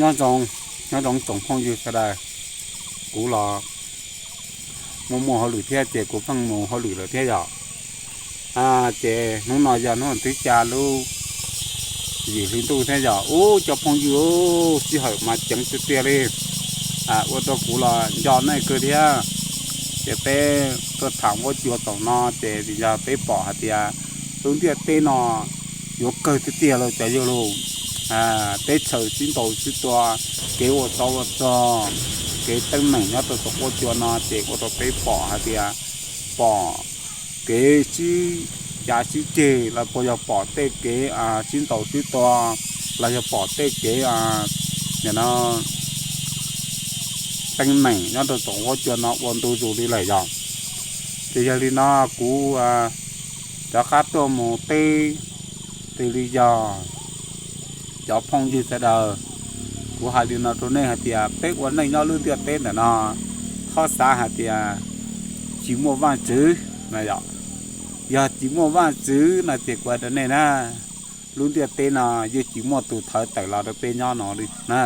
Nyob zoo, nyob zoo tsoom phooj ywg sawv daws. Kuv los mus muaj hauj lwm thiab ces kuv pheej mus hauj lwm lawm thiab yom. Ces hnub no yog hnub tim xya lub yim hli ntuj thiab yog ub cov phooj ywg, sij hawm mas ceev tiag tiag li. Ua rau kuv los nco nej kawg thiab. Ces peb tuaj tham huab cua thaum no ces yog peb pom hais tias lub ntiaj teb no yuav kawg tiag tiag los cov yawg los, teb chaws sib ntaus sib tua, kev ua tsov ua rog, kev teeb meem nyob rau tom huab cua no ces ua rau peb pom hais tias pom kev sib cav sib ceg los puas yog pom tej kev sib ntaus sib tua los yog pom tej kev no teeb meem nyob rau tom huab cua no ua ntu zus li lawm yog. Ces yog li no kuv rov qab tuaj mus teb, tes li yog cov phooj ywg sawv daws, kuv hais li no rau nej hais tias peb ua neej nyob lub ntiaj teb ntawm no, txhob xav hais tias tsis muaj Vajtswv no yog. Yog tsis muaj Vajtswv no ces kuv hais rau nej na, lub ntiaj teb no yeej tsis muaj tus thawv tawm los rau peb nyob no li na.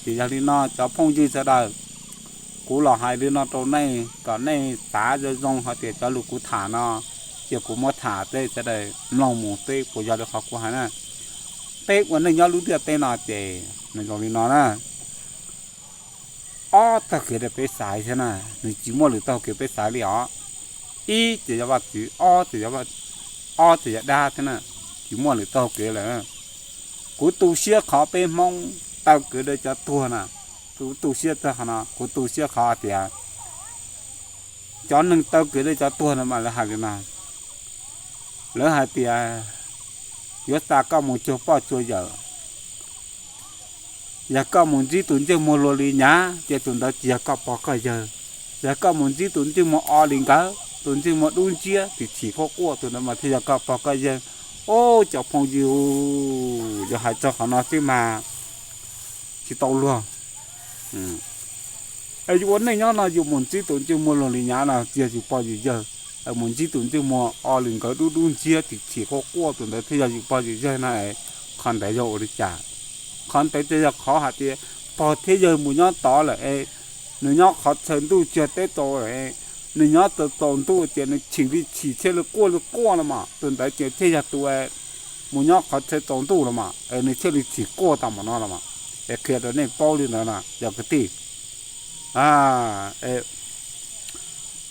Ces yog li no cov phooj ywg sawv daws, kuv los hais li no rau nej kom nej xav zoo zoo hais tias cov lus kuv tham no, ces kuv muab tham tej sawv daws mloog mus teb puas yog li qhov kuv hais na. Peb ua neej nyob lub ntiaj teb no ces nws zoo li no na. Ob tog kev rau peb xaiv thiab na, nws tsis muaj lwm tog kev peb xaiv li os. Ib ces yog Vajtswv, ob ces yog, ob ces yog dab thiab na, tsis muaj lwm tog kev lawm. Kuv tu siab qhov peb Hmoob taw kev rau cov tuag na, kuv tu siab txog qhov no, kuv tu siab qhov tias cov neeg taw kev rau cov tuag no mas lawv hais li no, lawv hais tias yuav xa koj mus cuag poj cuag yawm. Yog koj mus ntsib tus ntsej muag luag li nyav ces tus ntawd tsis yog koj pog koj yawg. Yog koj mus ntsib tus ntsej muag o li nkawd, tus ntsej muag dub ntsiab tis chim quaj quaj, tus ntawd mas thiaj yog koj pog koj yawg. Ub, cov phooj ywg, yog hais txog qhov no xwb mas tsis tau luag. Es yus ua neej nyob no yus mus ntsib tus ntsej muag luag li nyav no tsis yog yus pog yus yawg. Mus ntsib tus ntsej muag o li nkawd dub dub ntsiab tis chim quaj quaj, tus ntawd thiaj yog yus pog yus yawg na. Qhov ntawd yog ua li cas? Qhov ntawd ces yog qhov hais tias pog thiab yawg mus nyob tod lawm es nws nyob qhov chaw ntuj tsis yog teb tau lawm, nws nyob txaus txaus ntuj ces nws chim li chim thiaj li quaj li quaj no mas, tus ntawd ces thiaj yog tus mus nyob qhov chaw txaus ntuj los mas es nws thiaj li chim quaj tau npaum no los mas. Es qhia rau nej paub li ntawd na cov kwv tij.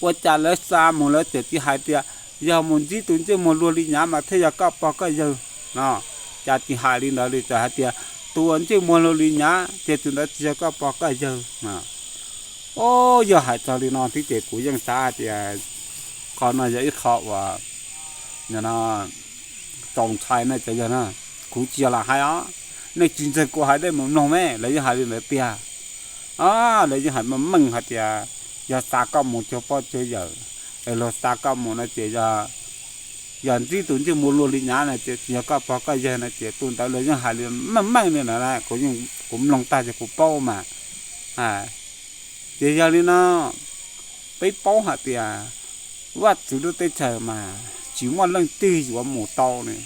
Ua cas lawv xa mus lawv tseem tsis hais tias yog mus ntsib tus ntsej muag luag li nyav mas thiaj yog koj pog koj yawg no? Cas tsis hais li ntawd li, txawm hais tias tus ntsej muag luag li nyav ces tus ntawd tsis yog koj pog koj yawg. Ub, yog hais txog li no thiab ces kuv yeej xav hais tias qhov no yog ib qho uas txaus ntshai na cov yawg na. Kuv tsis yog lam hais os, nej tsis ntseeg kuv hais nej mus mloog me, lawv yeej hais li ntawd tiag. Lawv yeej hais meej meej hais tias yog xa koj mus cuag pog cuag yawm, es luag xa koj mus no ces yog ntsib tus ntsej muag luag li nyav no ces tsis yog koj pog koj yawg no ces tus ntawd lawv yeej hais li meej meej li ntawd na. Kuv mloog tag ces kuv paub mas. Ces yog li no, peb paub hais tias Vajtswv lub teb chaws mas tsis muaj leej twg yuav mus tau ne,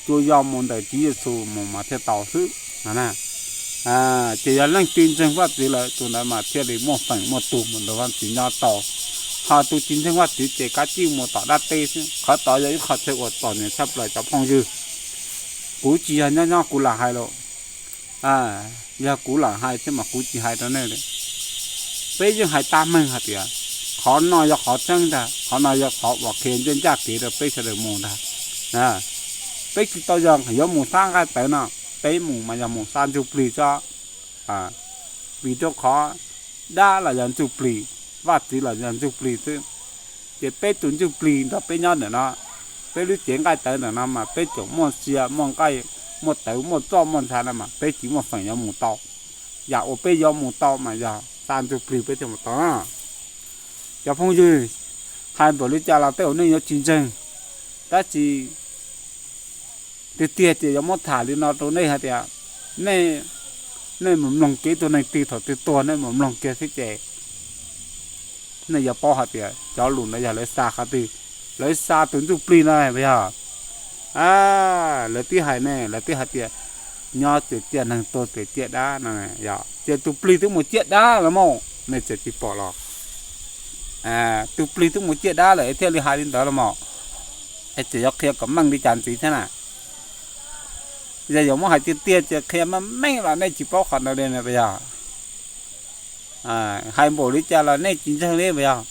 tsuas yog mus ntawm Tswv Yexus mus mas thiaj tau xwb no na. Ces yog leej twg ntseeg Vajtswv lawm tus ntawd mas thiaj li muaj feem muaj tus mus nrog Vajtswv nyob tau. Ho tus tsis ntseeg Vajtswv ces kav tsij mus tom dab teb xwb. Qhov tod yog ib qho chaw uas txom nyem tshaj plaws cov phooj ywg. Kuv tsis yog nyob nyob kuv lam hais los, yog kuv lam hais thiab mas kuv tsis hais rau nej li. Peb yeej hais tag meeg hais tias qhov no yog qhov tseeb ntag, qhov no yog qhov uas qhia ncaj ncaj kev rau peb sawv daws mus ntag. Peb tsis tau yog yuav mus xab nqaij tawv no, peb mus mas yog mus xa ntsuj plig xwb. Vim rau qhov dab los yog ntsuj plig, Vajtswv los yog ntsuj plig xwb. Ces peb tus ntsuj plig nrog peb nyob ntawm no, peb lub cev nqaij tawv ntawm no mas peb tseem muaj sia muaj nqaij, muaj tawv muaj txoj muaj ntxhab no mas peb tsis muaj feem yuav mus tau. Yam uas peb yuav mus tau mas yog xa ntsuj plig peb thiaj mus tau na. Cov phooj ywg, hais npaum li cas los tej zaum nej yuav tsis ntseeg, tab sis tiag tiag ces yuav muab tham li no rau nej hais tias nej, nej mus mloog kev tus neeg twg thaum twg tuag nej mus mloog kiag xwb ces nej yuav paub hais tias cov lus ntawd yog lawv xa qhov twg. Lawv xa tus ntsuj plig no yog, lawv twb hais ne, lawv twb hais tias Nyob ces ciaj neeg, tuag ces ciaj dab no. Ces tus plig twb mus ciaj dab lawm mas, nej tseem tsis pom los? Tus plig twb mus ciaj dab lawm thiaj li hais li ntawd los mas. Es tseem yuav qhia kom meej li cas ntxiv thiab na? Yog yuav muab hais tiag tiag ces qhia meej meej los nej tsis paub qhov ntawd li na puas yog? Hais npaum li cas los nej tsis ntseeg li puas yog?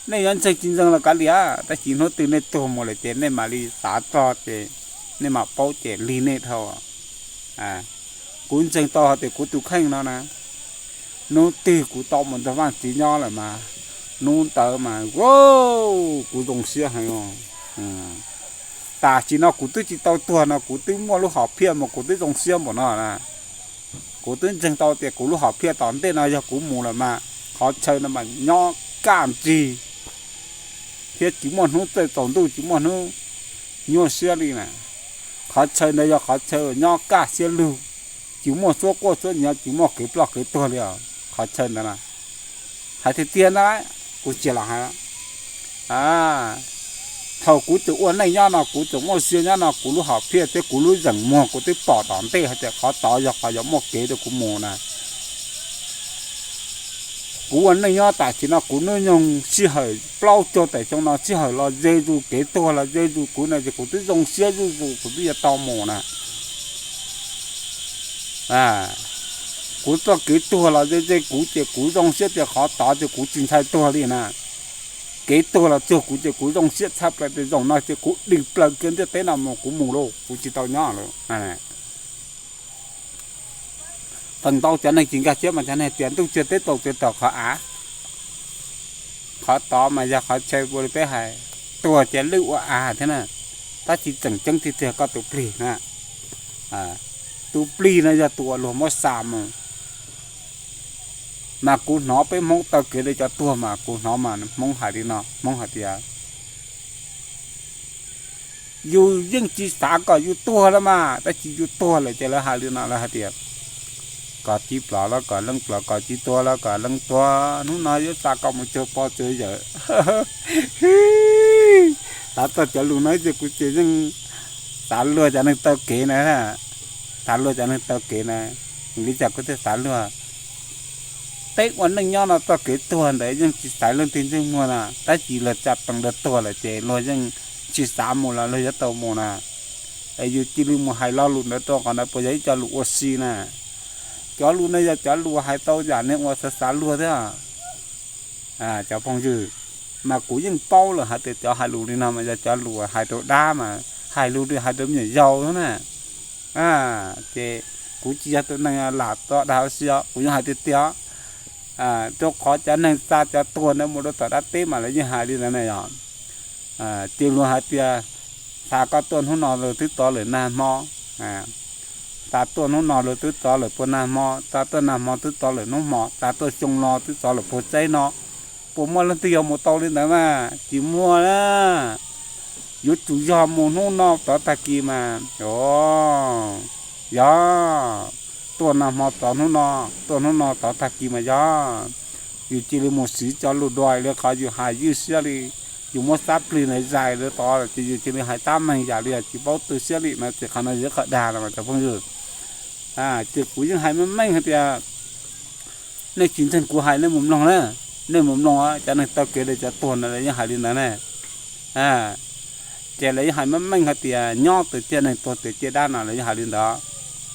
Nej yuav ntseeg tsis ntseeg los kav liam, tab sis hnub twg nej tuag mus lawm ces nej mam li xav txog ces nej mam paub ces lig nej dhau. Kuv ntseeg tau hais tias kuv tus kheej no na, hnub twg kuv tau mus nrog Vajtswv nyob lawm mas, hnub ntawd mas kuv zoo siab heev. Tam sim no kuv twb tsis tau tuag no kuv twb muaj lub hom phiaj mas kuv twb zoo siab npaum no na. Kuv twb ntseeg tau tias kuv lub hom phiaj tom ntej no yog kuv mus lawm mas qhov chaw no mas nyob kaj nrig thiab tsis muaj hnub txawj tsaus ntuj, tsis muaj hnub nyuaj siab li na. Qhov chaw ntawd yog qhov chaw nyob kaj siab lug, tsis muaj suab quaj suab nyiav, tsis muaj kev ploj kev tuag li os. Qhov chaw ntawd na, hais tiag tiag ntag, kuv tsis lam hais. Thaum kuv tseem ua neej nyob no, kuv tseem muaj sia nyob no, kuv lub hom phiaj thiab kuv lub zeem muag kuv twb pom tom ntej hais tias qhov tod yog qhov yuav muaj kev rau kuv mus na. Kuv ua neej nyob tam sim no kuv hnub nyoog sij hawm plaub caug tawm xyoo no sij hawm los ze zus kev tuag los ze zus kuv na ces kuv twb zoo siab zuj zus kuv twb yuav tau mus na. Kuv txoj kev tuag los ze ze kuv ces kuv zoo siab tias qhov tod ces kuv tsis ntshai tuag li na. Kev tuag los txog kuv ces kuv zoo siab tshaj plaws tias zaum no ces kuv dim plaws kiag ntiaj teb no mus kuv mus lauj, kuv tsis tau nyob lawm. Feem ntau cov neeg tsis nkag siab mas cov neeg tias ntuj txiag teb tsaus tsuas tawm qhov av. Qhov tod mas yog qhov chaw ua li peb hais, tuag ces lwj ua av thiab na. Tab sis tseem ceeb tiag tiag koj tus plig na, tus plig no yog tus uas luag muab xa mus. Mas kuv hnov peb Hmoob taw kev li cov tuag mas kuv hnov mas Hmoob hais li no, Hmoob hais tias yus yeej tsis xav kom yus tuag lawm mas, tab sis yus tuag lawm ces lawv hais li no, lawv hais tias koj tib plov los koj leej plov, koj tib tuag los koj leej tuag, hnub no yuav xa koj mus cuag pog cuag yawm. Xav txog cov lus no ces kuv ces yeej xav luag cov neeg taw kev na, xav luag cov neeg taw kev na. Vim li cas kuv thiaj xav luag? Peb ua neej nyob no txoj kev tuag ntawd yeej tsis xaiv leej twg ntsej muag na, tab sis luag tsa pees luag tuag lawm ces luag yeej tsis xav mus los luag yuav tau mus na. Es yus cia li mus hais lo lus ntawd rau qhov ntawd puas yog ib co lus ua si na? Cov lus no yog cov lus hais tau yam neeg uas xav xav luag thiab. Cov phooj ywg, mas kuv yeej paub lawm hais tias cov hais lus li no mas yog cov lus hais rau dab mas hais lus li hais rau me nyuam yaus xwb na. Ces kuv tsis yog tus neeg lam to dag ua si os, kuv yeej hais tiag tiag. Rau qhov cov neeg xa cov tuag ntawd mus rau tom dab teb mas lawv yeej hais li ntawd na yog. Ces luag hais tias xa koj tuaj hnub no los twb txog lawm nag hmo, xa tuaj hnub no los twb txog lawm puag nag hmo, xa tuaj nag hmo twb txog lawm hnub hmo, xa tuaj xyoo no twb txog lawm puag tsaib no. Puas muaj leej twg yog mus tau li ntawd mas? Tsis muaj na. Yuav tsum yog mus hnub no txog tag kis mas. Yog, tuaj nag hmo txog hnub no, tuaj hnub no txog tag kis mas yog. Yus cia li mus siv cov lus dua li qhov yus hais ywj siab li, yus muab xab plig ntawd zais li tod ces yus cia li hais tab meeg yam li tsis paub tu siab li no ces qhov no yog qhov dag los mas cov phooj ywg. Ces kuv yeej hais meej meej hais tias nej tsis ntseeg kuv hais nej mus mloog na, nej mus mloog cov neeg taw kev li cov tuag ntawd lawv yeej hais li ntawd na. Ces lawv yeej hais meej meej hais tias nyob tus ciaj neeg, tuag tus ciaj dab no lawv yeej hais li ntawd.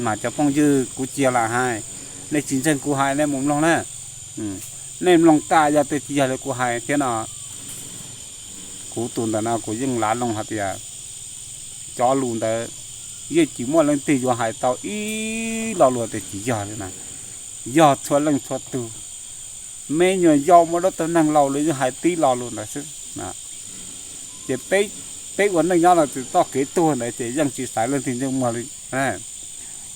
Mas cov phooj ywg, kuv tsis yog lam hais, nej tsis ntseeg kuv hais nej mus mloog na. Nej mloog tas yog tias tsis yog li kuv hais thiab no, kuv tus ntawm no kuv yeej lav loo hais tias cov lus ntawd yeej tsis muaj leej twg yuav hais tau ib lo lus tias tsis yog li na. Yog txhua leej txhua tug, me nyuam yaus mus rau tus neeg laus los yeej hais tib lo lus ntawd xwb. Ces peb ua neej nyob los txoj kev tuag ntawd ces yeej tsis xaiv leej twg ntsej muag li.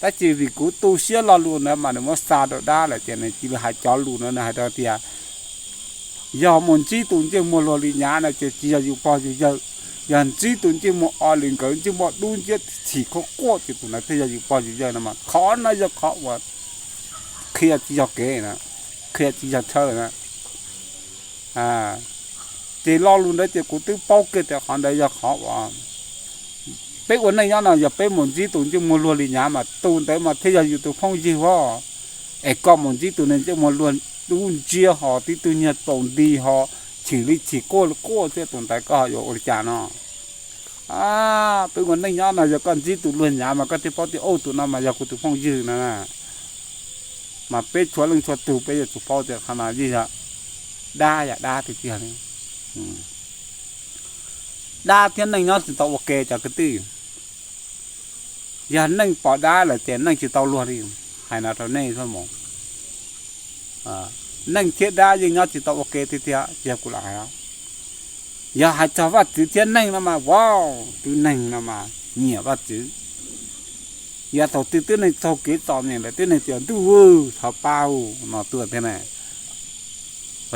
Tab sis vim kuv tu siab lo lus ntawd mas nws muab xa rau dab lawm ces nws cia li hais cov lus ntawd, nws hais rau tias yog mus ntsib tus ntsej muag luag li nyab no ces tsis yog yus pog yus yawg. Yog ntsib tus ntsej muag o li nkawd ntsej muag dub nciab txhim khuab quaj ces tus ntawd thiaj yog yus pog yus yawg no mas qhov no yog qhov uas qhia tsis yog kev, qhia tsis yog chaw na. Ces lo lus ntawd ces kuv twb paub kiag tias qhov ntawd yog qhov uas Peb ua neej nyob no yog peb mus ntsib tus ntsej muag luag li nyav mas tus ntawd mas thiaj yog yus tus phooj ywg os. Es koj mus ntsib tus neeg ntsej muag luag dub ntsiab ho tib tug nyiag tau nti ho chim li chim quaj li quaj thiab, tus ntawd koj ho yuav ua li cas no? Peb ua neej nyob no yog koj ntsib tus luag nyav mas koj thiaj paub tias ub tus no mas yog kuv tus phooj ywg no. Mas peb txhua leej txhua tug peb yuav tsum paub tias qhov no yeej yog dab yam dab tiag tiag li. Dab thiab neeg nyob tsis tau ua ke cov kwv tij. Yog neeg pom dab lawm ces neeg tsis tau luag li. Hais no rau nej xwb mas. Neeg thiab dab yeej nyob tsis tau ua ke tiag tiag, yog kuv lam hais. Yog hais txog Vajtswv thiab neeg no mas, vau, tib neeg no mas nyiam Vajtswv. Yog thaum twg tib neeg txaug kev txom nyem lawm tib neeg tias ntuj, thov pab no tuaj thiab na.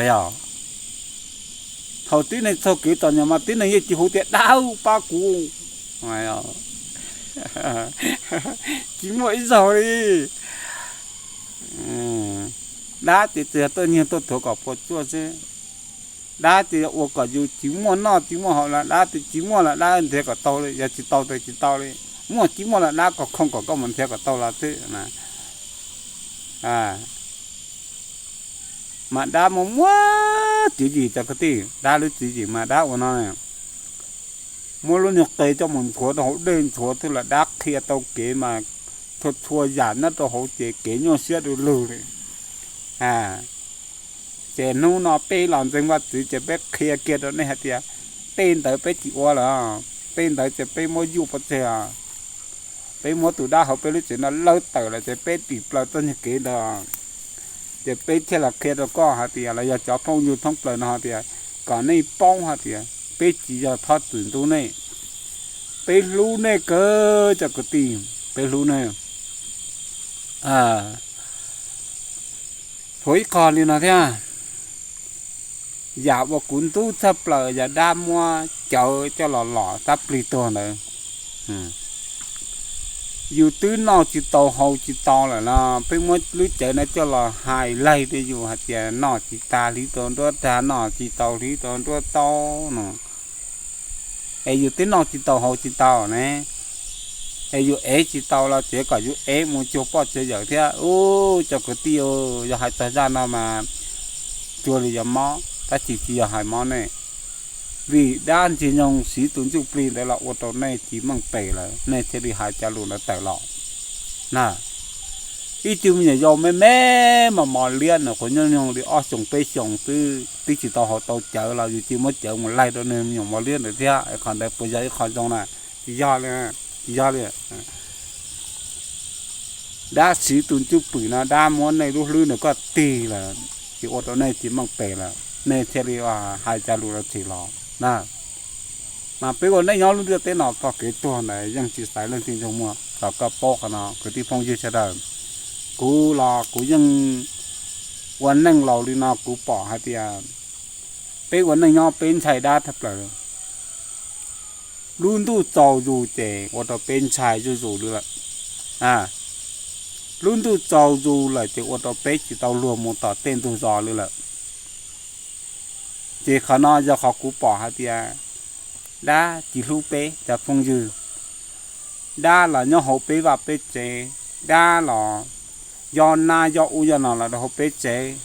Yog thaum tib neeg txaug kev txom nyem mas tib neeg yeej tsis hu tias dab pab kuv, tsis muaj ib zaug li. Dab ces tsuas yog tuaj nyiag tuaj thuav kom puas tsuaj xwb. Dab ces yog ua kom yus tsis muaj noj tsis muaj haus los dab, tsis muaj los dab nrhiav kom tau li, yog tsis tau ces tsis tau li. Muaj tsis muaj los dab kom khoom kom koj mus nrhiav kom tau los xwb. Mas dab muaj muab tswv yim cov kwv tij, dab lub tswv yim mas dab ua no, muab lub nyuag qe coj mus ntxhuav rau hauv dej ntxhuav xwb los dab qhia tau kev mas txhua txhua yam nyob rau hauv ces kev nyuaj siab du lug li. Ces hnub no peb los ntseeg Vajtswv ces peb qhia kiag rau nej hais tias tej ntawd peb tsis ua lawm, tej ntawd ces peb muab yuj pov tseg os. Peb muab tus dab hauv peb lub tsev no lawb tawm lawm ces peb dim plaws txoj nyuag kev ntawd. Ces peb thiaj los qhia rau koj hais tias los yog cov phooj ywg thoob plaws no hais tias kom nej paub hais tias peb tsis yog thob txwm ntub nej, peb hlub nej kawg cov kwv tij, peb hlub nej. Txhua ib qho li no thiab, yam uas kuv ntub tshaj plaws yog dab muab cawv coj los lom sab plig tuag ntawd. Yus twb noj tsis tau haus tsis tau lawm los peb muab lub cawv no coj los hais laig rau yus hais tias noj tsis tas hliv tau nruab rag, noj tsis tau hliv tau nruab taub no. Es yus twb noj tsis tau haus tsis tau ne, es yus ev tsis tau los tsev kom yus ev mus cuag poj cuag yawm thiab. Ub, cov kwv tij, yog hais txog zaj no mas cuag li yog mob tab sis tsis yog hais mob nej, vim dab ntxwg nyoog siv tus ntsuj plig ntawd los ua rau nej tsis meej pem lawm nej thiaj li hais cov lus ntawd tawm los na. Ib tug me nyuam yaus me me mos mos liab nws quav nyooj nyoog li ob xyoos peb xyoos twb twb tsis tau haus tau cawv los yus cia muab cawv mus laig rau nws me nyuam mos liab ntawd thiab, qhov ntawd puas yog ib qho zoo na? Tsis yog li, tsis yog li. Dab siv tus ntsuj plig no dab muab nej lub hlwb nws koj tig lawm, ces ua rau nej tsis meej pem lawm nej thiaj li hais cov lus no txhim los na. Mas peb ua neej nyob lub ntiaj teb no txoj kev tuag ntawd yeej tsis xaiv leej twg ntsoog muag, kom koj paub qhov no kwv tij phooj ywg sawv daws. Kuv los kuv yeej ua neej laus li no kuv pom hais tias peb ua neej nyob peb ntshai dab tshaj plaws. Lub ntuj tsaus zus ces ua rau peb ntshai zuj zus li lawm. Lub ntuj tsaus zus lawm ces ua rau peb tsis tau luag mus tom tej ntug zos li lawm. Ces qhov no yog qhov kuv pom hais tias dab tsis hlub peb cov phooj ywg. Dab los nyob hauv peb vaj peb tsev, dab los yog nab yog ub yog no los rau hauv peb tsev.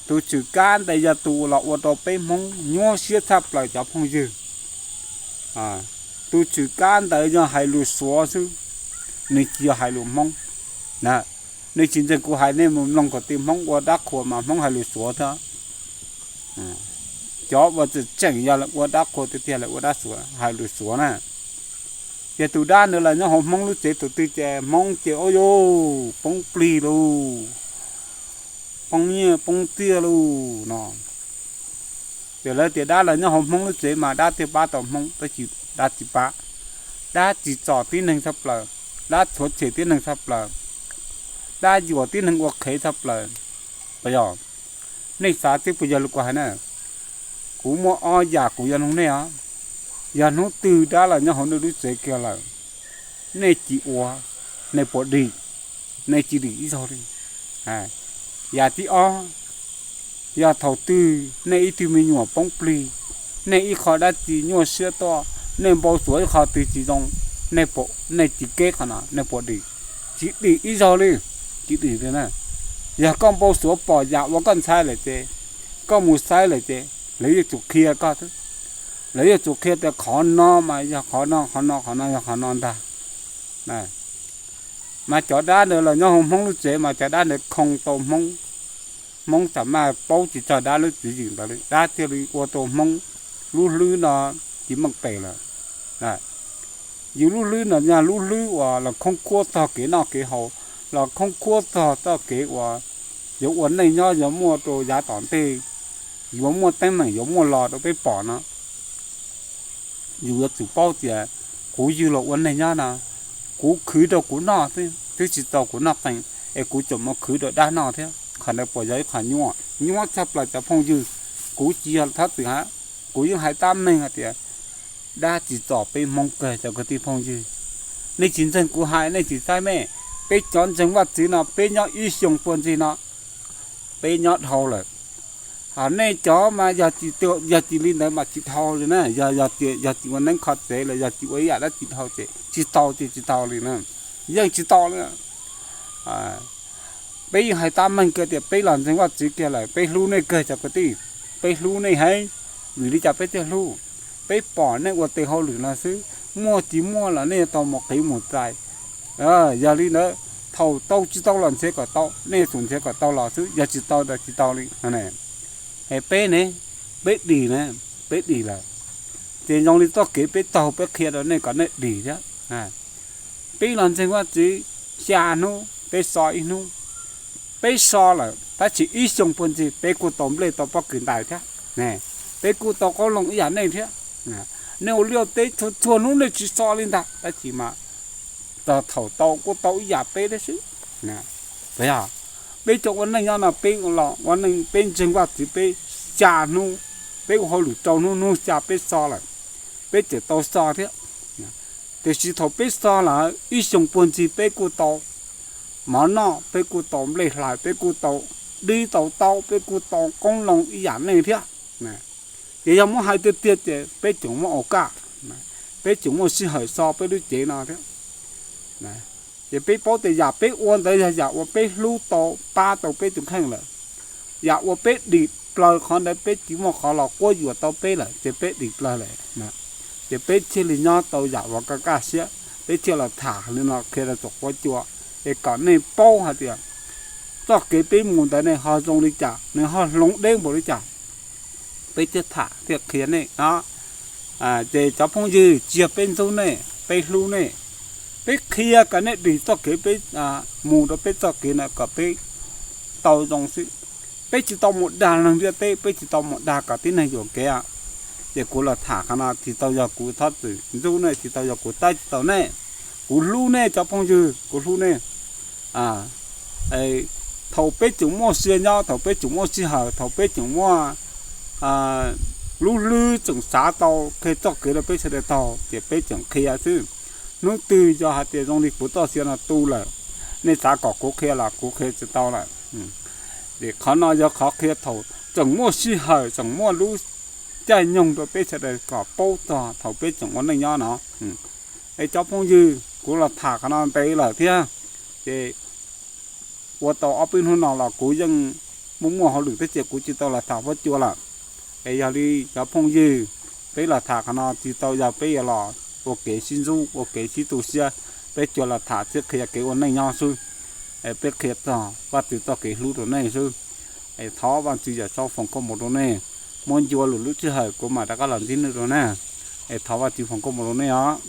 Tus tswv kab ntawd yog tus los ua rau peb Hmoob nyuaj siab tshaj plaws cov phooj ywg. Tus tswv kab ntawd yog hais lus Suav xwb, nws tsis yog hais lus Hmoob. Nej tsis ntseeg kuv hais nej mus mloog kom tej Hmoob ua dab qhuas mas Hmoob hais lus Suav thiab. Cov uas tseem tseem yog lawv ua dab qhuas tiag tiag lawv ua dab Suav hais lus Suav na. Ces tus dab ntawd los nyob hauv Hmoob lub tsev tus twg ces Hmoob ces ua yuj poob plig lauj, poob nyiaj poob txiaj lauj no. Ces lawv tias dab los nyob hauv Hmoob lub tsev mas dab thiaj pab tau Hmoob, tab sis dab tsis pab. Dab tsim txom tib neeg tshaj plaws, dab rhuav tshem tib neeg tshaj plaws, dab yuam tib neeg ua qhev tshaj plaws. Puas yog? Nej xav twb puas yog li kuv hais na? Kuv muaj ob yam kuv yuav nug nej os. Yog hnub twg dab los nyob hauv nej lub tsev kiag lawm, nej tsis ua, nej puas dim? Nej tsis dim ib zaug li. Yam thib ob, yog thaum twg nej ib tug me nyuam poob plig, nej ib qho dab tsi nyuaj siab tuaj, Nej npau suav ib qho twg tsis zoo, nej tsis keb qhov no nej puas dim? Tsis dim ib zaug li, tsis dim li na. Yog koj npau suav pom yam uas koj ntshai lawm ces, koj mus saib lawm ces lawv yuav tsum qhia koj xwb. Lawv yuav tsum qhia tias qhov no mas yog qhov no, qhov no, qhov no yog qhov no ntag. Mas cov dab ntawd los nyob hauv Hmoob lub tsev mas cov dab ntawd khoo tau Hmoob. Hmoob txawm mas paub tsis txog dab lub tswv yim ntawd li, dab thiaj li ua rau Hmoob lub hlwb no tsis meej pem lawm. Yus lub hlwb no yog lub hlwb uas los khoob khuab txog kev noj kev haus, los khoob khuab txog txoj kev uas yuav ua neej nyob, yuav muaj rau yav tom ntej, yuav muaj teeb meem yuav muaj los rau peb pom no. Yus yuav tsum paub tias kuv yug los ua neej nyob no, kuv khwv rau kuv noj xwb, twb tsis tau kuv noj qee, es kuv tseem mus khwv rau dab noj thiab. Qhov ntawd puas yog ib qho nyuaj? Nyuaj tshaj plaws cov phooj ywg. Kuv tsis yog thab txwm hab, kuv yeej hais tab meeg hais tias dab tsim txom peb Hmoob kawg cov kwv tij phooj ywg. Nej tsis ntseeg kuv hais, nej tsis saib mej, peb cov ntseeg Vajtswv no peb nyob ib xyoo puag ntxiv no peb nyob dhau lawm. Ho nej cov mas yog tsis, yog tsis li ntawd mas tsis dhau li na. Yog, yog tsis ua neeb qhov tsev los yog tsis ua ib yam dab tsi dhau ces tsis tau ces tsis tau li na. Yeej tsis tau li. Peb yeej hais tab meeg kiag tias peb los ntseeg Vajtswv kiag lawm, peb hlub nej kawg cov kwv tij, peb hlub nej heev. Vim li cas peb thiaj hlub? Peb pom nej ua tes hauj lwm no xwb, muaj tsis muaj los nej yuav tau mus qiv mus txais. Yog li ntawd, thaum tau tsis tau los nrhiav kom tau, nej yuav tsum nrhiav kom tau los xwb, yog tsis tau los tsis tau li. Es peb ne, peb dim na, peb dim lawm, ces zoo li txoj kev peb taug peb qhia rau nej kom nej dim thiab. Peb los ntseeg Vajtswv xya hnub, peb so ib hnub, peb so lawm tab sis ib xyoo puag ntxiv peb kuj tau nplej tau pob kws ntais thiab, peb kuj tau qoob loo ib yam nej thiab. Nej ua liaj teb txhua txhua hnub nej tsis so li ntag, tab sis mas txog thaum tau kuj tau ib yam peb thiab xwb. Peb cov ua neej nyob no peb los ua neej, peb ntseeg Vajtswv peb xya hnub, peb ua hauj lwm rau hnub, hnub xya peb so lawm, peb tseem tau so thiab. Tiam sis thaum peb so lawm ib xyoo puag ntxiv peb kuj tau mov noj, peb kuj tau nplej hlais, peb kuj tau dib tau taub, peb kuj tau qoob loo ib yam nej thiab. Ces yog muab hais tiag tiag ces peb tseem muaj au kaj, peb tseem muaj sij hawm so peb lub cev no thiab. Ces peb paub tias yam peb ua ntawd yog yam uas peb hlub tau, pab tau peb tus kheej lawm. Yam uas peb dim plaws qhov ntawd peb tsis muaj qhov los quab yuam tau peb lawm ces peb dim plaws lawm. Ces peb thiaj li nyob tau yam uas kaj kaj siab, peb thiaj los tham li no qhia rau tsoom quab cua, es kom nej paub hais tias txoj kev peb mus ntawd ne ho zoo li cas, nws ho hloov deb npaum li cas. Peb thiaj tham thiaj qhia nej no. Ces cov phooj ywg, tsis yog peb ntxub nej, peb hlub nej, peb qhia kom nej dim txoj kev peb mus rau peb txoj kev na kom peb tau zoo xwb. Peb tsis tau mus dag neeg ntiaj teb, peb tsis tau mus dag kom tib neeg yuam kev. Ces kuv los tham qhov no tsis tau yog kuv thov txim ntxub nej, tsis tau yog kuv tab tsis tau nej. Kuv hlub nej cov phooj ywg, kuv hlub nej. Thaum peb tseem muaj sia nyob, thaum peb tseem muaj sij hawm, thaum peb tseem muaj lub hlwb tseem xav tau qhia txoj kev rau peb sawv daws taug ces peb tseem qhia xwb. Hnub twg yog hais tias zoo li kuv txoj sia no tu lawm, nej xav kom kuv qhia los kuv qhia tsis tau lawm. Qhov no yog qhov qhia thaum tseem muaj sij hawm, tseem muaj lub caij nyoog rau peb sawv daws kom paub txog thaum peb tseem ua neej nyob no. Es cov phooj ywg, kuv los tham qhov no ntev lawm thiab, ces ua tau ob peb hnub no los kuv yeej muaj muaj hauj lwm thiab ces kuv tsis tau los tham huab cua lawm. Es yog li cov phooj ywg, peb los tham qhov no tsis tau yog peb yuav los ua kev sib ntxub ua kev sib tu siab, peb tsuas los tham thiab qhia kev ua neej nyob xwb. Peb qhia txog Vajtswv txoj kev hlub rau nej xwb. Es thov Vajtswv yawm saub foom koob hmoov rau nej, muaj ncua lwm lub sij hawm kuv mam rov qab los ntsib nej rau nej. Es thov Vajtswv foom koob hmoov rau nej os.